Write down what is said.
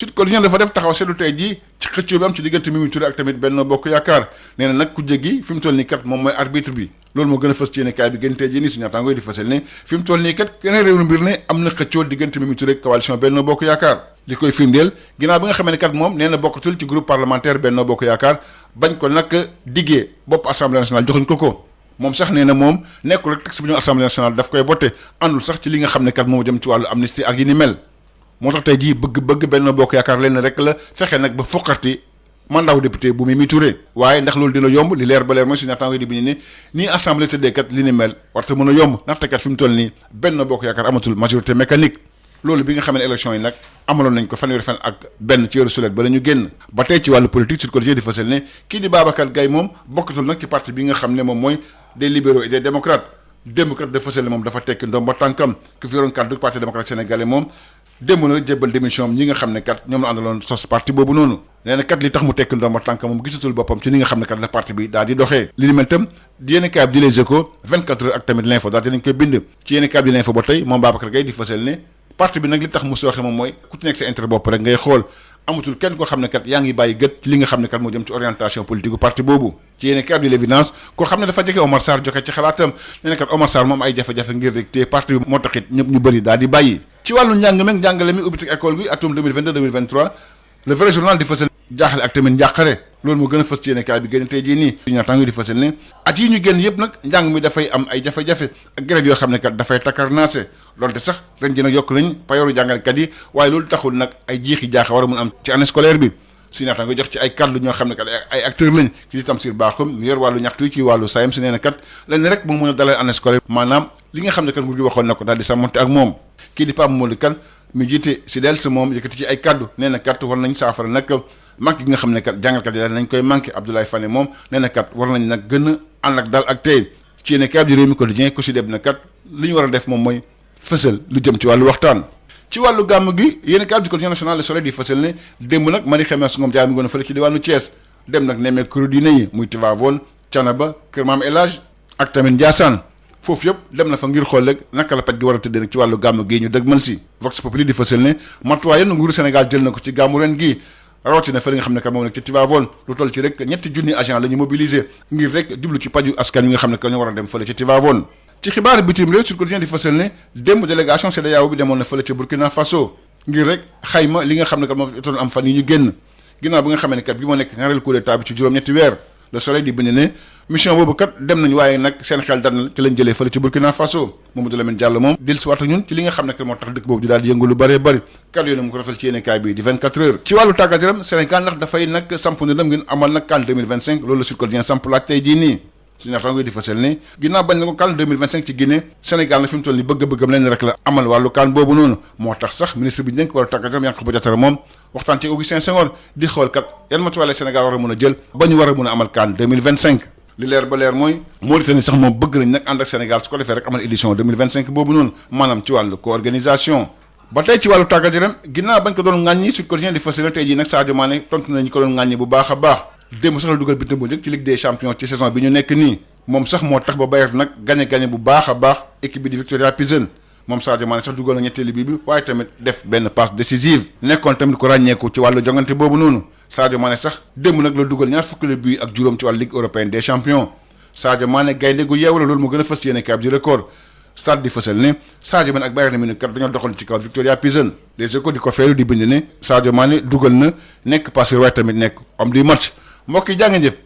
Sud Quotidien dafa def taxaw seetlu tey jii ci xëccoo bi am ci diggante Mimi Touré ak tamit Benno Bokk Yaakaar nee na nag ku jéggi fi mu toll nii kat moom mooy arbitre bi loolu moo gën a fës ci yéenekaay bi gën tey jii nii suñu naataangoo di fësal ne fi mu toll nii kat keneen réew mbir ne am na xëccoo diggante Mimi Touré ak coalition Benno Bokk Yaakaar li koy firndeel ginnaaw bi nga xamee ne kat moom nee na bokkatul ci groupe parlementaire Benno Bokk Yaakaar bañ ko nag diggee bopp assemblée nationale joxuñ ko moom sax nee na moom nekkul rek texte bu ñu assemblée nationale daf koy voté àndul sax ci li nga xam ne kat moo jëm ci wàllu amnistie ak yi ni mel moo tax tey jii bëgg Benno Bokk Yaakaar leen rek la fexe nag ba foqarti mandat député bu Mimi Touré waaye ndax loolu dina yomb li leer ba leer mooy si naataango di bi ni nii assemblée tëddee kat li ni mel warta mën a yomb ndaxte kat fi mu toll nii Benno Bokk Yaakaar amatul majorité mécanique loolu bi nga xam ne élection yi nag amaloon nañ ko fanweeri fan ak benn ci weeru sulet ba la ñu génn ba tey ci wàllu politique Sud Quotidien di fësal ne kii di Babacar Gaye moom bokkatul nag ci parti bi nga xam ne moom mooy des libéraux et des démocrates démb kat dafa fësal ne moom dafa tekki ndoom ba tànkam ki fi yoroon kàddu parti démocrate sénégalais moom démb na la jébbal démission am ñi nga xam ne kat ñoom la àndaloon sos parti boobu noonu nee na kat li tax mu tekki ndoom ba tànkam moom gisatul boppam ci ni nga xam ne kat la parti bi daal di doxee li ni mel tam di yéenekaay bi di Les Échos 24 heures ak tamit l'info daal dinañ koy bind ci yéenekaay bi di l'info ba tey moom Babacar Gaye di fësal ne parti bi nag li tax mu sooxe moom mooy ku ci nekk sa intérêt bopp rek ngay xool amatul kenn koo xam ne kat yaa ngi bàyyi gët ci li nga xam ne kat moo jëm ci orientation politique bu parti boobu ci yéenekaay bi di L'Évidence koo xam ne dafa jege Omar Sarr joxe ci xalaatam nee na kat Omar Sarr moom ay jafe-jafe ngir rek te parti bi moo taxit ñëpp ñu bëri daal di bàyyi ci wàllu njàng meeg njàngale mi ubbi école gi atum 2022-2023 le vrai journal di fësal jaaxle ak tamit njàqare loolu moo gën a fës ci yéenekaay bi gën a tey jii nii suñu naataango di fësal ne at yi ñu génn yëpp nag njàng mi dafay am ay jafe-jafe ak grève yoo xam ne kat dafay takkarnaase loolu sax ren ji nag yokk nañ payooru jàngalekat yi waaye loolu taxul nag ay jiixi jaaxa war a mun am ci année scolaire bi suñu naataango jox ci ay kàddu ñoo xam ne kat ay acteurs lañ ki di Tamsir Bakhoum mu yor wàllu ñaxtu ci wàllu SAEMS su nee na kat leen rek moo mën a dalal année scolaire maanaam li nga xam ne kat nguur gi waxoon na ko daal di sàmmonte ak moom kii di Pape Mamadou Kane mi jiite SYDELS moom yëkkati ci ay kàddu nee na kat war nañ saafara nag manque gi nga xam ne kat jàngalkat yi daal nañ koy manqué Abdoulaye Fane moom nee na kat war nañ nag gën a ànd ak dal ak tey ci yéen kay bi di Rewmi Quotidien ku si deb na kat li ñu war a def moom mooy fësal lu jëm ci wàllu waxtaan ci wàllu gàmm gi yéen kay bi di Quotidien national Le Soleil di fësal ne démb nag Marie Khemesse Ngom Ndiaye mi ngoon fële ci diwaanu Thiès dem nag nemmee këru diine yi muy Tivaouane Thiénaba Kër Maam El Hadj ak tamit Ndiassane foofu yëpp dem na fa ngir xool rek naka la paj gi war a tëddee nag ci wàllu gàmm gi ñu dëgmal si Vox Populi di fësal ne matuwaay yenn nguuru Sénégal jël na ko ci gàmmu ren gii rawatina fa li nga xam ne kat moom nag ci Tivaouane lu toll ci rek ñetti junni agent la ñu mobiliser ngir rek jublu ci paju askan wi nga xam ne que ñu war a dem fële ci Tivaouane ci xibaar bitim réew Sud Quotidien di fësal ne démb délégation CEDEAO bi demoon na fële ci Burkina Faso ngir rek xayma li nga xam ne kat moo toon am fan yi ñu génn ginnaaw bi nga xam ne kat bi moo nekk ñaareelu coup d'état bi ci juróom-ñetti weer Le Soleil di bind ne mission boobu kat dem nañ waaye nag seen xel dal na ci lañ jëlee fële ci Burkina Faso Mamadou Lamine Diallo moom dil si waat ak ñun ci li nga xam ne kat moo tax dëkk boobu di daal di yëngu lu bëree bëri kàddu yoonu mu ko rafet ci yéenekaay bi di 24 heures ci wàllu tàggat yaram Sénégal ndax dafay nag samp na dem ngeen amal nag CAN 2025 loolu la Sud Quotidien samp laaj tey jii nii suñu naataango di fësal ne ginnaaw bañ na ko CAN 2025 ci Guinée Sénégal na fi mu toll ni bëgg-bëggam leen rek la amal wàllu CAN boobu noonu moo tax sax ministre bi dénk wàllu tàggat yaram Yankhoba Diattara moom waxtaan ci Augustin Senghor di xool kat yan matuwaay la Sénégal war a mën a jël ba ñu war a mën a amal CAN 2025 li leer ba leer mooy Mauritanie sax moom bëgg nañ nag ànd ak Sénégal su ko defee rek amal édition 2025 boobu noonu maanaam ci wàllu co-organisation ba tey ci wàllu tàggat yaram ginnaaw bañ ko doon ŋàññi Sud Quotidien di fësal tey jii nag Sadio Mané tontu nañu ko doon ŋàññi bu baax a baax démb sax la dugal bitim bu njëkk ci Ligue des champions ci saison bi ñu nekk nii moom sax moo tax ba Bayern nag gagné bu baax a baax équipe bi di Victoria Pilsen moom Sadio Mané sax dugal na ñetteelu bi waaye tamit def benn passe décisive nekkoon tamit ko ràññeeku ci wàllu jongante boobu noonu Sadio Mané sax démb nag la dugal ñaar fukki bi ak juróom ci wàllu Ligue européenne des champions Sadio Mané gaynde gu yeewu la loolu moo gën a fës ci yéenekaay bi di Record stade di fësal ne Sadio Mané ak Bayern Munich kat dañoo doxal ci kaw Victoria Pilsen Les Échos di ko feelu di bind ne Sadio Mané dugal na nekk passeur waaye tamit nekk homme du match mbokk yi jaa ngeen jëf